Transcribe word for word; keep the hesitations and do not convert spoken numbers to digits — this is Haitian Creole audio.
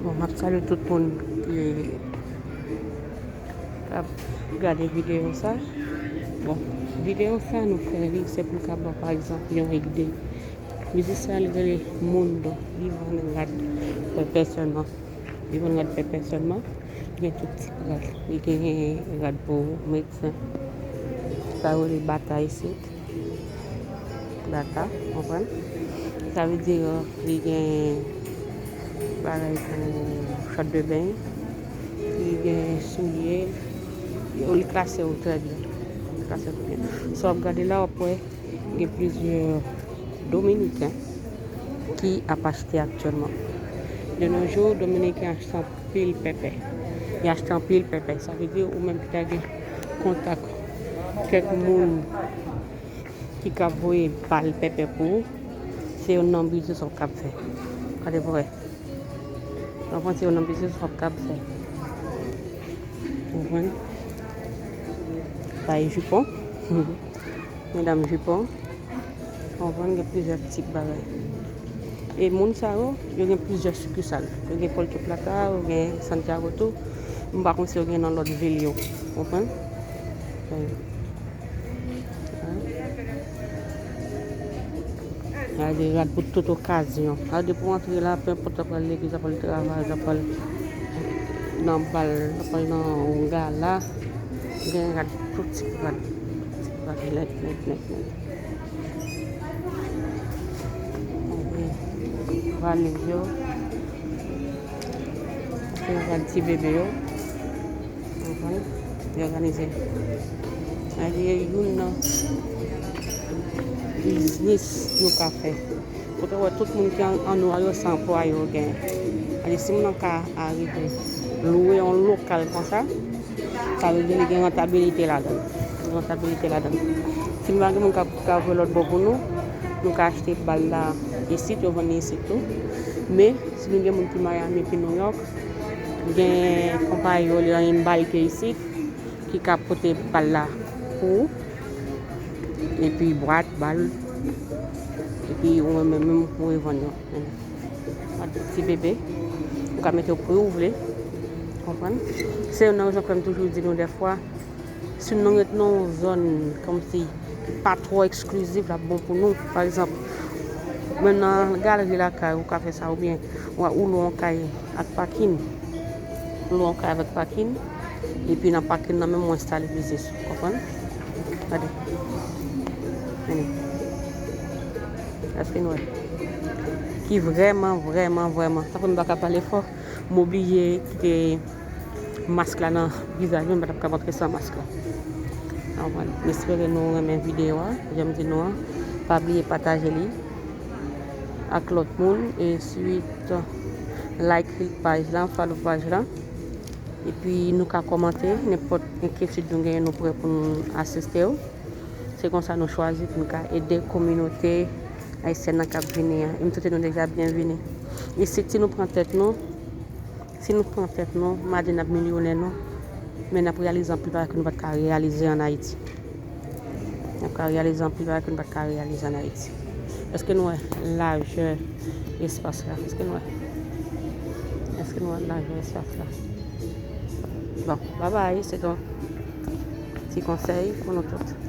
Bon, m ap salye tout moun ki k ap gade videyo sa. Bon, videyo sa nou fè li, se pou n ka ba, pa egzanp, yon ide. Mizik sa, li rele Mundo, li vann rad pèpè sèlman. Li vann rad pèpè sèlman. Li gen tout tip rad. Li gen rad pou medsen. Sa yo rele bata isit. Bata, konprann? Sa vle di, euh, li gen bagay pou chòt de beny. Li gen soulye. Yo, li klase yo trè byen. Li klase yo trè byen. Sa w ap gade la, w ap wè gen plizyè Dominiken ki ap achte aktyèlman. De nos jours, Dominiken achte anpil pèpè. Y achte anpil pèpè. Sa vle di, ou menm ki ta gen kontak kèk moun ki ka voye bal pèpè pou ou, se youn nan biznis w ap kab fè. Gade pou wè. Konprann, se youn nan biznis w ap kab fè. Konprann? Bay jipon. Medam jipon. Konprann, gen plizyè tip bagay. E moun sa yo, yo gen plizyè sikisal. Yo gen Puerto Plata, yo gen Santiago tou. M pa konn si yo gen nan lòt vil yo. Konprann? Gade, rad pou tout okazyon. Gade pou antre la, penpòt w ap al legliz, w ap al travay, w ap al nan bal, w ap al nan yon gala. Gen rad, tout tip rad. Tout tip rad, nèt, nèt, nèt, nèt. Gade, valiz yo. Gen rad ti bebe yo. Konprann? Li òganize. Sa vle di youn nan biznis nou ka fè. Kote w wè tout moun ki an, an nwa yo se anplwaye yo genyen. Sa vle di si moun nan ka arive lwe yon lokal konsa, sa vle di li gen rantabilite ladan l. Gen rantabilite ladan l. Si nou pa gen moun k ap, k ap voye lòt bò pou nou, nou ka achte bal la isit, yo vann li isit tou. Men, si nou gen moun ki Miami epi New York, gen konpayi yo, li anbalke isit, ki ka pote bal la pou ou. Epi bwat, bal, epi ou menm menm ou revann yo. Gade ti bebe, ou ka mete yo pri ou vle. Konprann? Se youn nan rezon fè m toujou di nou dèfwa, si nou ret nan yon zòn kòmsi pa twò eksklizif, l ap bon pou nou. Pa egzanp, menm nan galri lakay ou ka fè sa, oubyen ou, ou lwe yon kay ak pakin. Ou lwe yon kay avèk pakin, epi nan pakin nan menm ou enstale biznis ou, konprann? Gade. Gade. Èske nou wè? Ki vrèman, vrèman, vrèman. Sa fè m pa ka pale fò. M oblije kite mask la nan vizaj mwen, m pa t ap ka antre san mask la. Alright. M espere nou renmen videyo a. Jan m di nou an, pa bliye pataje li ak lòt moun. Ensuite, like paj la, follow paj la. Epi nou ka kòmante, nenpòt enkyetid nou genyen, nou prè pou nou asiste yo. Se konsa nou chwazi pou nou ka ede kominote ayisyèn nan k ap vini an. E m swete nou deja byenvini. Isit, si nou pran tèt nou, si nou pran tèt nou, m a di n ap milyonè non, men n ap reyalize anpil bagay ke nou pa t ka reyalize ann Ayiti. N ap ka reyalize anpil bagay ke nou pa t ka reyalize ann Ayiti. Èske nou wè lajè espas la? Èske nou wè? Èske nou wè lajè espas la? Bon, babay, se yon ti konsèy pou nou tout.